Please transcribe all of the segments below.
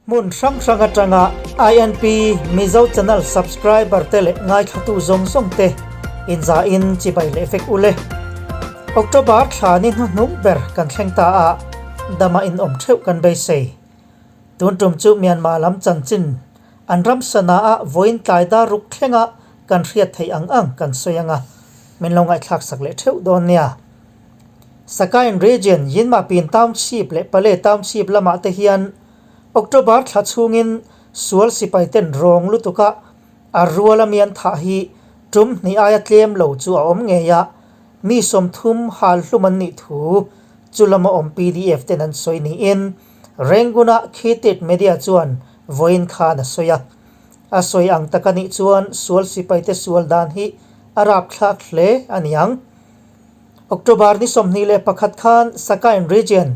Hmun hrang hrang atanga INP Mizo Channel subscriber te leh ngaithlatu zawng zawng te inzahin chibai leh vek ule. October thla ni hnuhnung ber kan thleng ta a, dama inawm theuh kan beisei. Tun tum chu Myanmar lam chanchin an ram sana ah vawiin tlai dar ruk thlenga kan hriat theih ang ang kan sawi anga min lo ngaihthlak sak leh theuh dawn nia. Sakain Region Yinmapin Township leh Pale Township lamah te hian October thla chhungin sual sipai ten rawng lutuka a ruala mi an thah hi tum hnih aia tlem lo chu a awm ngei a, mi 30 hal hlum an nih thu chu lama awm pdf ten an sawi niin Rangoon-a Khitit Media chuan vawiin khan a sawi a. A sawi ang tak a nih chuan sual sipaite sual dan hi a rapthlak hle a ni ang. October ni 21 khan Sakain Region,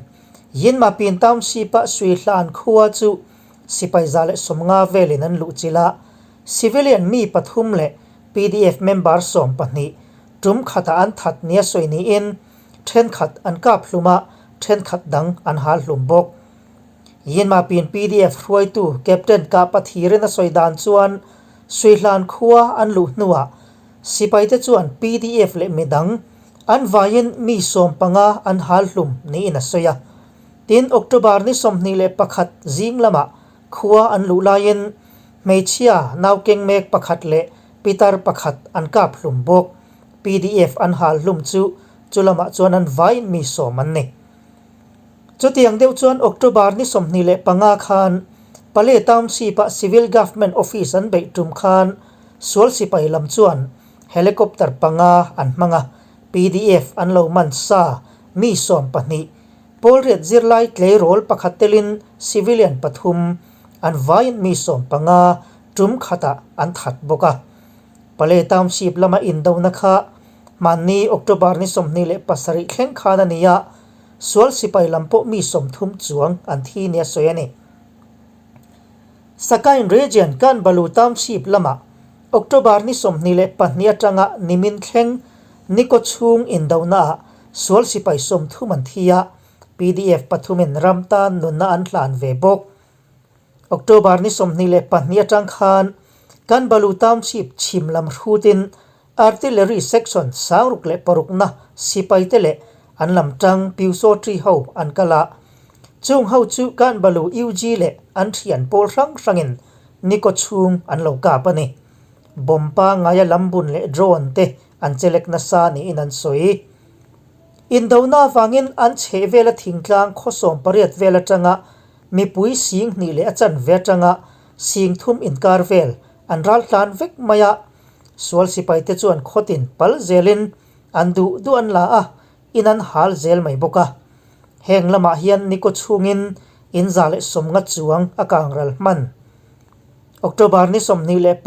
Yinmapin Township-a Suihlan khua chu sipai 150 velin an luhchilh a, civilian mi pathum leh pdf member 12 tum khatah an that nia sawi niin thenkhat an kap hlum a, thenkhat dang an hal hlum bawk. Yinmapin pdf hruaitu Captain Kah Pathirin a sawi dan chuan Suihlan khua an luh hnuah sipaite chuan pdf leh midang an vaiin mi 15 an hal hlum niin a sawi a. Tin, October ni 21 zing lamah khua an luh laiin hmeichhia naukeng mek pakhat leh pitar pakhat an kap hlum bawk. Pdf an hal hlum chu chu lamah chuan an vaiin mi 10 an ni. Chutiang deuh chuan October ni 25 khan Pale Township-a Civil Government Office an beih tum khan sual sipai lam chuan helicopter panga an hmang a, pdf an lo man sa mi 12, pawlriat zirlai tleirawl pakhat telin civilian pathum an vaiin mi 15 tum khatah an that bawk a. Pale Township lama indona kha hmanni October ni 27 thleng khan a ni a, sual sipai lam pawh mi 30 chuang an thi nia sawi a ni. Sakain Region Kanbalu Township lamah October ni 22 atanga nimin thleng nikaw chhung indonaah sual sipai 30 an thi a, pdf pathumin ram tan nunna an hlan ve bawk. October ni 22 atang khan Kanbalu Township chhim lam hrutin Artillery Section 66na sipai te leh an lam tang Pyusawṭi ho an kal a, chung ho chu Kanbalu UG leh an thian pawl hrang hrangin nikaw chhung an lo kap a ni. Bomb pangaia lambun leh drone te an chelek nasa niin an sawi. Indona avangin an chheh vela thingtlang khaw 18 vel atanga mipui 2000 leh a chanve atanga 3000 inkar vel an ral tlan vek mai a, sual sipaite chuan khawtin pal zelin an duh duh an la a, in an hal zel mai bawk a. Heng lamah hian nikaw chhungin in 150 chuang a kangral hman. October ni 29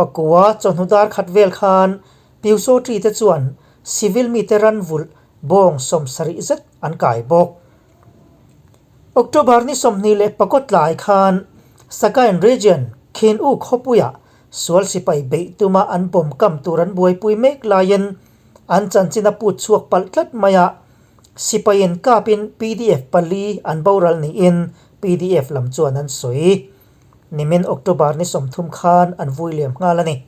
chawhnu dar khat vel khan Pyusawṭi te chuan civil mite ran vulh bawng 70 zet an kai bawk. October ni 29 tlai khan Sakain Region Khin U khawpuiah sual sipai beih tuma an bomb kam tur an buaipui mek laiin an chanchin a put chhuak palh tlat mai a, sipaiin kapin pdf pali an boral niin pdf lam chuan an sawi. Nimin October ni 30 khan an vui liam nghal a ni.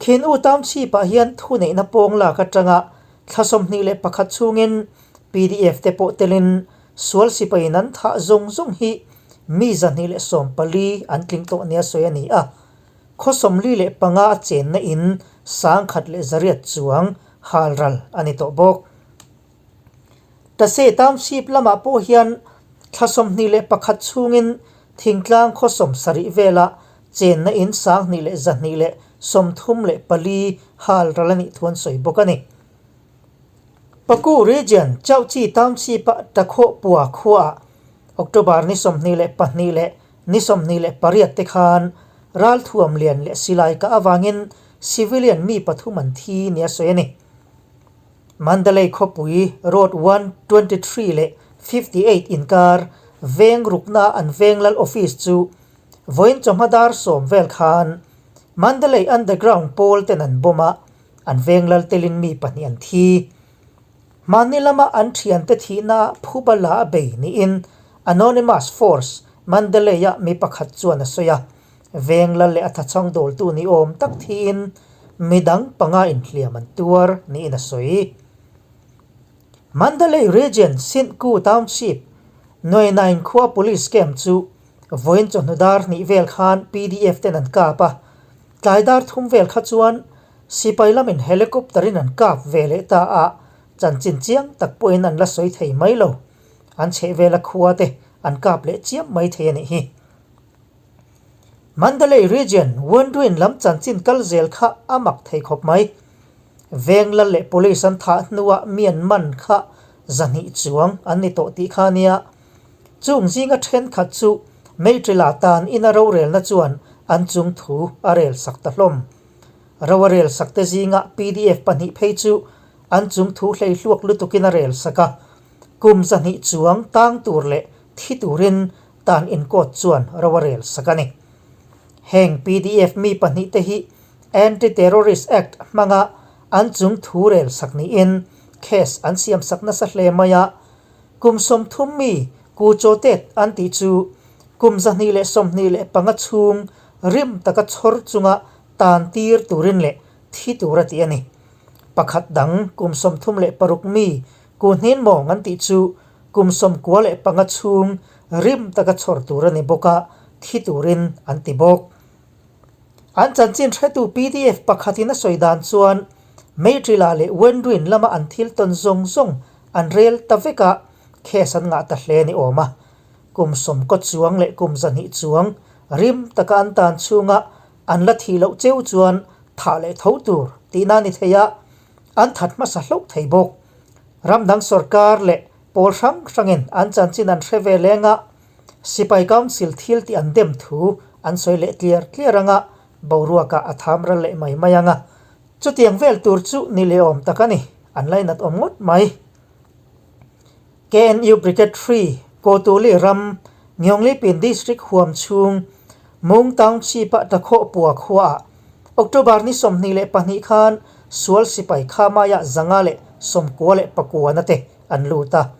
Khin U Township-ah hian thuneihna pawng lak atanga thla 21 chhungin pdf te pawh telin sual sipaiin an thah zawng zawng hi mi 214 an tling tawh nia sawi a ni a. Khaw 45 a chenna in 1100 chuang halral a ni tawh bawk. Tase Township lamah pawh hian thla 21 chhungin thingtlang khaw 70 vela chenna in 2234 halral a nih thu an sawi bawk a ni. Paku Region Chauchi Township-a Takhawh Pua khuaah October ni 22 leh ni 28 te khan ralthuam lian leh silai kah avangin civilian mi pathum an thi nia sawi a ni. Mandalay khawpui Road 123 leh 58 inkar veng rukna an veng lal office chu vawiin chawhma dar 10 vel khan Mandalay Underground pawl ten an bomb a, an veng lal telin mi pahnih an thi. Mahni lama an thiante thihna phubala a bei niin Anonymous Force Mandalay-a mi pakhat chuan a sawi a. Veng lal leh a thachhang dawltu ni awm tak thiin midang panga inhliam an tuar niin a sawi. Mandalay Region Sintku Township Noenain khua Police Camp chu vawiin chawhnu dar hnih vel khan pdf ten an kap a, tlai dar thum vel kha chuan sipai lamin helicopter in an kap ve leh ta a, chanchin chiang tak pawhin an la sawi thei mai lo. An chhehvela khua te an kap leh chiam mai thei a nih hi. Mandalay Region Wandwin lam chanchin kal zel kha a mak thei khawp mai. Veng lal leh police an thah hnuah mi an man kha zahnih chuang an ni tawh tih kha a nia. Chung zinga thenkhat chu Meitrila tan ina rorelna chuan an chung thu a rel sak ta hlawm. Ro a rel sak te zinga pdf pahnih phei chu an chung thu hlei hluak lutukin a rel sak a. Kum zahnih chuang tang tur leh thi turin tan inkawt chuan ro a rel sak a ni. Heng pdf mi pahnihte hi Anti-Terrorist Act hmanga an chung thu rel sak niin case an siam sak nasa hle mai a. Kum 30 mi Ku Chaw Tet an tih chu kum 225 chhung rim taka chhawr chunga tan tir turin leh thi tur a ti a ni. Pakhat dang kum 36 mi Ku Hnin Mawng an tih chu Kum 95 chhung rim taka chhawr tur a ni bawk a, thi turin an ti bawk. An chanchin hretu pdf pakhatin a sawi dan chuan Meitrila leh Wendwin lama an thil tawn zawng zawng an rel ta vek a, case an ngah ta hle a ni awm a. Kum 90 chuang leh kum 200 chuang rim taka an tan chhunga an la thih loh cheu chuan thah leh tho tur tihna a ni thei a, an that hmasa hlauh thei bawk. Ram dang sorkar leh pawl hrang hrangin an chanchin an hre ve leng a, Sipai Council thil tih an dem thu an sawi leh tliar tliar ang a, boruakah a tham ral leh mai mai ang a. Chutiang vel tur chu ni leh awm tak a ni, an lainat awm ngawt mai. KNU Brigade Three, Kawtuli ram, Ngiawnglipin District huam chhung, Mung Township-a Takhawh pua khuaah October ni 22 khan sual sipai Khamaiah 199 te an lut a.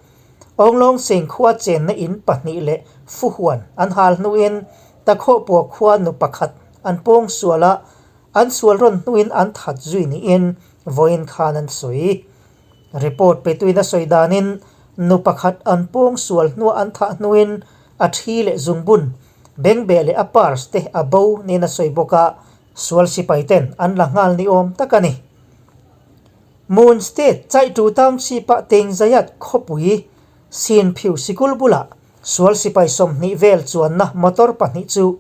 Awnglawng Sing khua chenna in pahnih leh Fuhuan an hal hnuin Takhawh pua khua nu pakhat an pawng sual a, an sual rawn hnuin an that zui niin vawiin khan an sawi. Report petuin a sawi danin nu pakhat an pawng sual hnuah an thah hnuin a thi leh zungbun, bengbeh leh a purse te a bo niin a sawi bawk a, sual sipai ten an la nghal ni awm tak a ni. Mon State Chaitu Township-a Tengzayat khawpui Sinphiu sikul bulah sual sipai 20 vel chuanna motor pahnih chu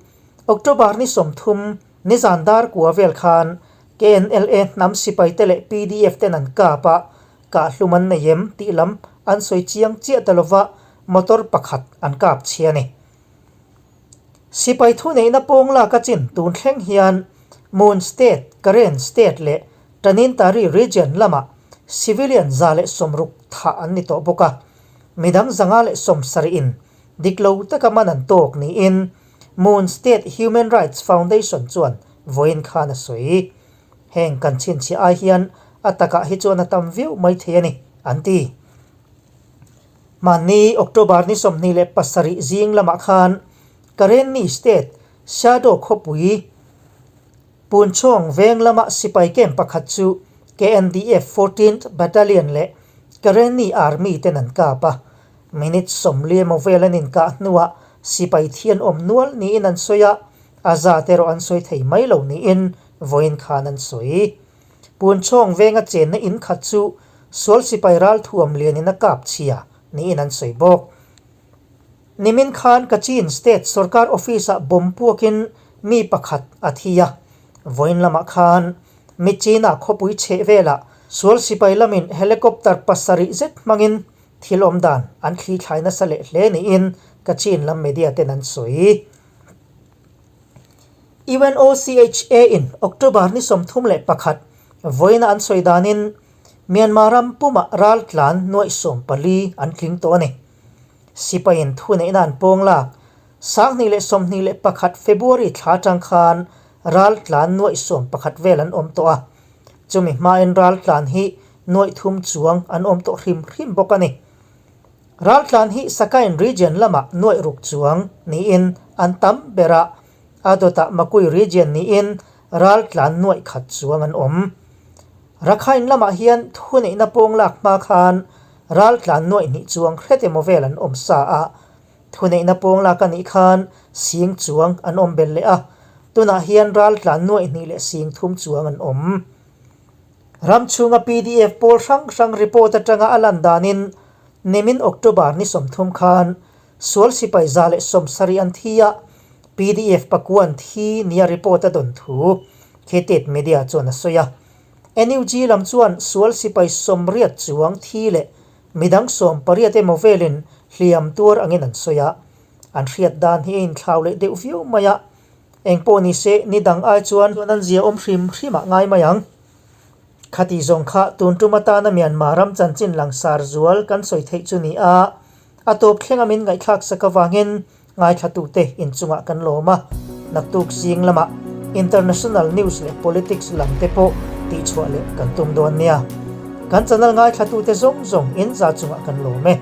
October ni 30 nizan dar kua vel khan KNLA hnam sipaite leh pdf ten an kap a, kahhlum an nei em tih lam an sawi chiang chiah ta lova motor pakhat an kap chhia a ni. Sipai thuneihna pawng lak a chin tun thleng hian Mon State, Karen State leh Tanintari Region lamah civilian 160 thah an ni tawh bawk a, midang 170 in dik lo taka man an tawk niin Mon State Human Rights Foundation chuan vawiin khan a sawi. Heng kan chhinchhiah ai hian a takah hi chuan a tam viau mai thei a ni, an ti. Mahni October ni 27 zing lamah khan Karenni State Shadow khawpui Punchawng veng lama sipai camp pakhat chu KNDF Fourteenth Battalion leh Karenni Army ten an kap a. Minute 40 emaw vel an inkah hnuah sipai thi an awm nual niin an sawi a, a zat erawh an sawi thei mai lo niin vawiin khan an sawi. Punchawng venga chenna in khat chu sual sipai ralthuam lianin a kap chhia niin an sawi bawk. Nimin khan Kachin State sorkar office-ah bomb puakin mi pakhat a thi a, vawiin lamah khan Myitkyina khawpui chheh velah sual sipai lamin helicopter pasarih zet hmangin thil awm dan an thli thlai nasa leh hle niin Kachin lam media ten an sawi. UNOCHA in October ni 31 vawiina an sawi danin Myanmar ram pumah raltlan nuaih 14 an tling tawh a ni. Sipaiin thuneihna an pawng lak 2021 February thla atang khan raltlan nuaih 11 vel an awm tawh a, chumi hmain raltlan hi nuaih thum chuang an awm tawh hrim hrim bawk a ni. Raltlan hi Sakain Region lamah nuaih ruk chuang niin an tam ber a, a dawtah Makui Region niin raltlan nuaih khat chuang an awm. Rakhine lamah hian thuneihna pawng lak hma khan raltlan nuaih hnih chuang hret emaw vel an awm sa a, thuneihna pawng lak a nih khan sing chuang an awm belh leh a, tunah hian raltlan nuaih hnih leh sing thum chuang an awm. Ram chhunga pdf pawl hrang hrang report atanga a lan danin nimin October ni 30 khan sual sipai 170 an thi a, pdf pakua an thi nia report a dawn thu Khetet Media chuan a sawi a. NUG lam chuan sual sipai 80 chuang thi leh midang 18 emaw velin hliam tuar angin an sawi a, an hriat dan hi a inthlau leh deuh viau mai a. Eng pawh ni se, ni dang ai chuan an zia awm hrim hrim ah ngai mai ang. Khati zawng kha tun tum atana Myanmar ram chanchin langsar zual kan sawi theih chu ni a, a tawp thlenga min ngaihthlak sak avangin ngaithlatute inchungah kan lawm a, naktuk zing lamah international news leh politics lam te pawh tihchhuah leh kan tum dawn nia. Kan channel ngaithlatute zawng zawng in za chungah kan lawm e.